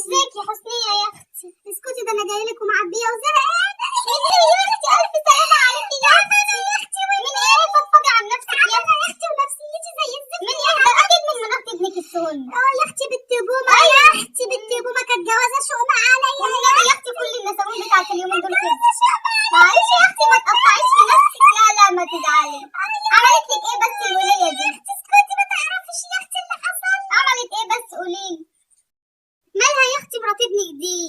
ازيك يا حسنيه يا اختي؟ اسكتي، ده انا جاية لك ومعبيه وزهقانه. يا اختي الف سلامه عليكي يا اختي. يا اختي من ايه؟ فضفضي عن نفسك يا اختي، ونفسيتي زي الزفت. من ايه ده؟ اكيد من مرات ابنك السن. اه يا اختي بنت بومه، يا اختي بنت بومه كانت جوازه شؤم عليا. والنبي يا اختي كل النساوين بتاعت اليومين دول كده. معلش يا اختي ما تقطعيش في نفسك. لا لا ما تزعلي. عملت لك ايه بس الوليه دي؟ اختي اسكتي، ما تعرفيش يا اختي اللي حصل. عملت ايه بس قوليلي؟ مالها يا اختي مرات ابنك دي؟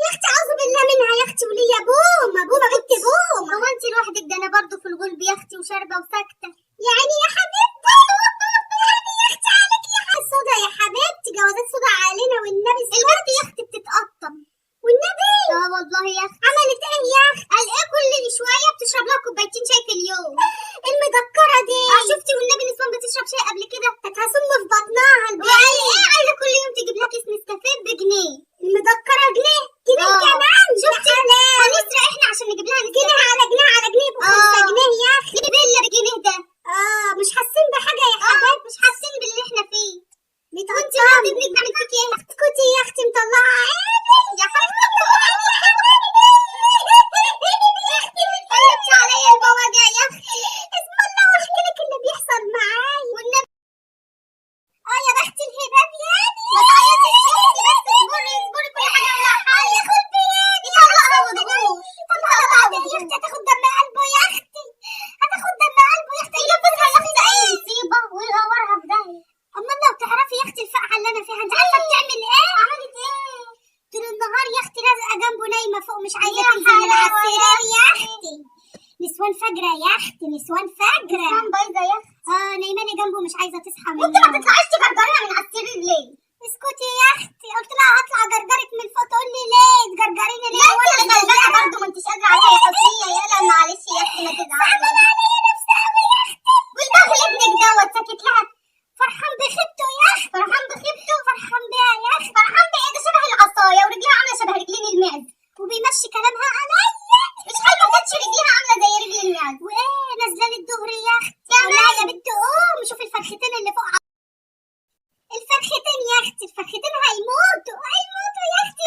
يا اختي اعوذ بالله منها يا اختي، وليا بومه، بومه بنت بومه. هو انت لوحدك؟ ده انا برضه في الغلب يا اختي وشاربه وساكته. يا عيني يا حبيبتي، يا عيني يا اختي عليك يا سودا يا حبيبتي، جوازات سودا علينا والنبي. البنت يا اختي بتتقطم والنبي. اه والله يا اختي. عملت ايه يا اختي؟ قال ايه كل شوية بتشرب لها كوبايتين شاي في اليوم. المدكره دي. شفتي والنبي نسوان بتشرب شاي قبل كده؟ كانت هسم في بطنها. وقال ايه عايزه كل يوم تجيب لها كيس نسكافيه بجنيه. المدكره جنيه؟ جنيه كمان؟ شفتي هنسرق احنا عشان نجيب لها نسكافيه. جنيه على جنيه على جنيه يبقوا 5 جنيه يا اختي. فيلا بجنيه ده. مش حاسين بحاجة يا حبايبي، مش حاسين باللي احنا فيه. وانت مرات ابنك بتعمل فيك ايه؟ اسكتي يا اختي مطلعه عيني يا حبيبتي. يا اختي قلبتي عليا المواجع يا اختي. اسم الله واحكي لك اللي بيحصل معايا والنبي. يا بخت الهباب يعني. ما تعيطيش يا اختي، بس اصبري اصبري، كل حاجة لها حل. يا خبي يطلقها وتغوش، يطلقها بعدين يا اختي. هتاخد دم قلبه يا اختي، هتاخد دم قلبه يا اختي. يلبسها يا اختي اي مصيبة ويغورها في داهية. اما لو تعرفي يا اختي الفقعه اللي انا فيها، انت عارفه بتعمل ايه؟ عملت ايه؟ طول النهار يا اختي لازقه جنبه نايمة فوق، مش عايزه تنزل من على السرير يا اختي. نسوان فجره يا اختي، نسوان فجره. نسوان بايظة يا اختي. نايماني جنبه مش عايزه تصحى منه. انت ما تطلعيش تجرجريها من على السرير ليه؟ اسكتي يا اختي، قلت لها هطلع اجرجرك من فوق، تقول لي ليه تجرجريني ليه؟ لا انت اللي غلبانه برضه، ما انتش قادرة عليها يا حسنيه. يلا معلش يا اختي ما تزعلي. صعبان عليا نفسي قوي يا اختي. والبغل ابنك دوت ساكت لها، فرحان بخيبته يا اخي، فرحان بخيبته، فرحان بيها يا اخي، فرحان بايه؟ ده شبه العصاية ورجليها عامله شبه رجلين المعز، وبيمشي كلامها عليا. مش حاجة كانتش رجليها عامله زي رجل المعز. وايه نازله للظهر يا اختي. لا يا بنت قوم شوفي الفرختين اللي فوق. الفرختين يا اختي، الفرختين هيموتوا هيموتوا يا اختي.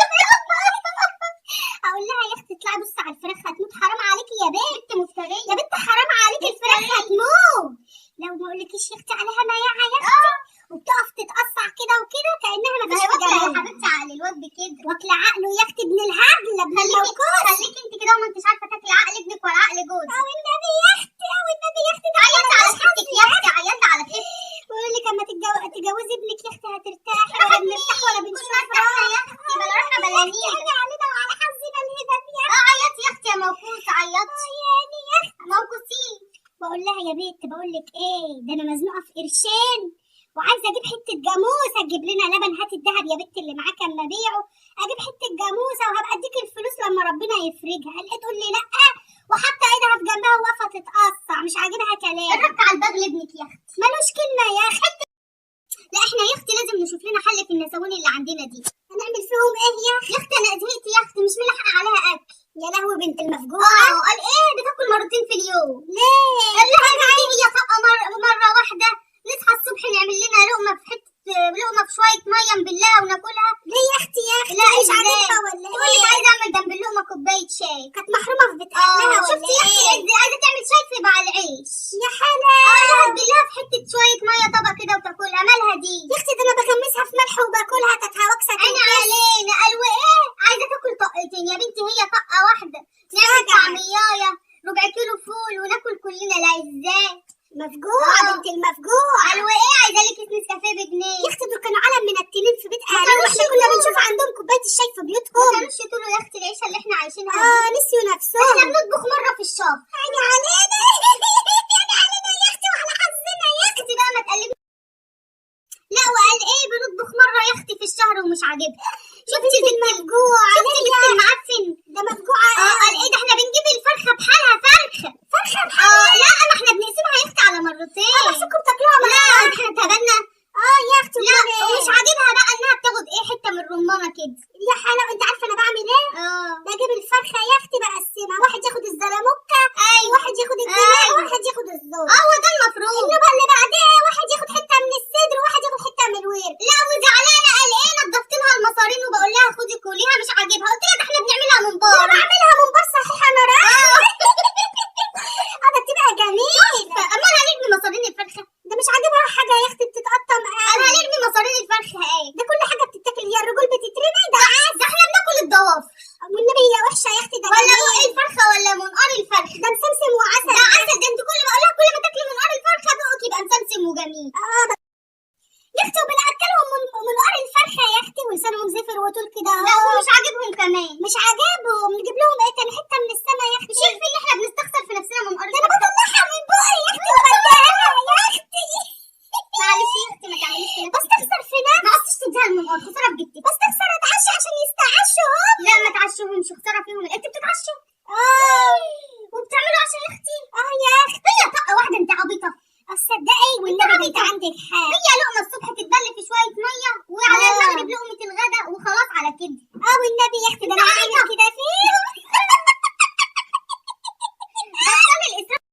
اقول لها يا اختي اطلعي بصي على الفراخ هتموت، حرام عليكي يا بنت مفتريه، يا بنت حرام عليكي الفراخ هتموت. لو ما اقولكيش يا اختي عليها مياعه يا اختي، وبتقف تتقصع كده وكده كانها ما فيش حاجة. يا حبيبتي عقل الواد بكده، واكله عقله يا اختي ابن الهبلة ابن الموكوس. خليكي انت كده وما انتش عارفه تاكلي عقل ابنك ولا عقل جوزك. او النبي يا اختي، او النبي يا اختي. عيطي على خيبتك يا اختي، عيطي على خيبتك. ويقول لك اما تتجوزي ابنك يا اختي هترتاحي، ولا بنرتاح ولا بنشوف راحة يا اختي، بلا راحة بلا نيله. علينا وعلى حظنا الهباب يا اختي. عيطي يا اختي يا موكوسه، عيطي يا اختي موكوسين. بقول لها يا بنت بقول لك ايه، ده انا مزنوقه في قرشين وعايزه اجيب حتة جاموسه تجيب لنا لبن. هاتي الذهب يا بنت اللي معاك اما ابيعه، اجيب حتة جاموسه وهبقى اديك الفلوس لما ربنا يفرجها. قالت تقول لي لا، وحاطه ايدها في جنبها وواقفه تتقصع مش عاجبها كلام. الرك على البغل ابنك يا اختي، ملوش كلمة يا اختي. لا احنا يا اختي لازم نشوف لنا حل في النساوين اللي عندنا دي. هنعمل فيهم ايه يا اختي؟ يا اختي انا زهقت يا اختي، مش ملاحقه عليها اكل. يا لهوي بنت المفجوعه. قال ايه بتاكل مرتين في اليوم ليه؟ قال لها هي طاقة مرة واحدة، نصحى الصبح نعمل لنا لقمة في حتة لقمة في شوية مية نبلها وناكلها. ليه يا اختي؟ يا اختي لا مش عاجبها ولا ايه؟ تقول لك عايزه اعمل جنب اللقمة كوباية شاي. كانت محرومة في بيت اهلها ولا شفتي يا اختي؟ عايزه تعمل شاي في مع العيش يا حلا. هتبلها في حتة شوية مية طبق كده وتاكلها. مالها دي يا اختي؟ ده انا بغمسها في ملح وباكلها. كانت هوكسه عيني علينا. قال وايه عايزه تاكل طقتين يا بنتي؟ هي طقه واحدة. نعمل طعميايه ربع كيلو فول وناكل كلنا. لا ازاي؟ مفجوعه بنت المفجوعه. قال وايه عايزه لك كيس نسكافيه بجنيه. يا اختي دول كانوا عالم منتنين في بيت اهلهم، واحنا كنا بنشوف عندهم كوباية الشاي في بيوتهم. ما كانوش يطولوا يا اختي العيشة اللي احنا عايشينها. نسيوا نفسهم. احنا بنطبخ مرة في الشهر. عيني علينا. عيني علينا يا اختي وعلى حظنا يا اختي بقى ما تقلبي. لا وقال ايه بنطبخ مرة يا اختي في الشهر ومش عاجبها. شفتي البنت المفجوعه؟ شفتي البنت المعفن ده مفجوعه. قال ايه ده احنا بنجيب الفرخه بحالها. فرخة فرخة بحالها. لا ما احنا بنقسمها يا اختي على مرتين. بحسكم بتاكلوها مرة. لا احنا اتهبلنا. يا اختي. لا ومش عاجبها بقى انها بتاخد ايه حتة من الرمانه كده. يا حلاوة. انت عارفه انا بعمل ايه؟ بجيب الفرخه يا اختي بقسمها، واحد ياخد الزلموكه، ايوه، واحد ياخد الدماغ، وواحد ياخد الزور. هو ده المفروض. النوبة اللي بعدها واحد ياخد حتة من الصدر وواحد ياخد حتة من الورك. لا وزعلانه قال ايه نضفت لها المصارين وبقول لها خدي تترمي، ده عسل. ده احنا بناكل الضوافر. والنبي هي وحشة يا اختي، ده ولا جميل. بق الفرخه ولا منقار الفرخه. ده مسمسم وعسل. ده عسل، ده انت كل ما اقولها كل ما تاكلي منقار الفرخه بقك يبقى مسمسم وجميل. اه يا اختي وبنأكلهم من منقار الفرخه يا اختي، ولسانهم زفر وطول كده. لا ومش عاجبهم كمان. مش عاجبهم، نجيب لهم ايه تاني؟ حتة من السما يا اختي. مش يكفي ان احنا بنستخسر في نفسنا منقار ده انا الفرخه؟ بطلعها من بقي يا اختي وبديها لها يا اختي. معلش يا اختي ما تعمليش في نفسك. بستخسر في نفسي. ما عدتش تديها المنقار، خسارة في جبتك. بستخسر اتعشى عشان يستعشوا هم. لا ما تعشوهمش، خسارة فيهم. انت بتتعشوا اه. وبتعملوا عشان يا اختي؟ اه يا اختي. هي طاقة واحدة، انت عبيطه. تصدقي والنبي انت عندك حق. هي لقمة الصبح تتبل في شوية مية، وعلى آه. المغرب لقمة الغداء، وخلاص على كده. اه والنبي يا اختي، ده انا انت عامل عبيطة. كده.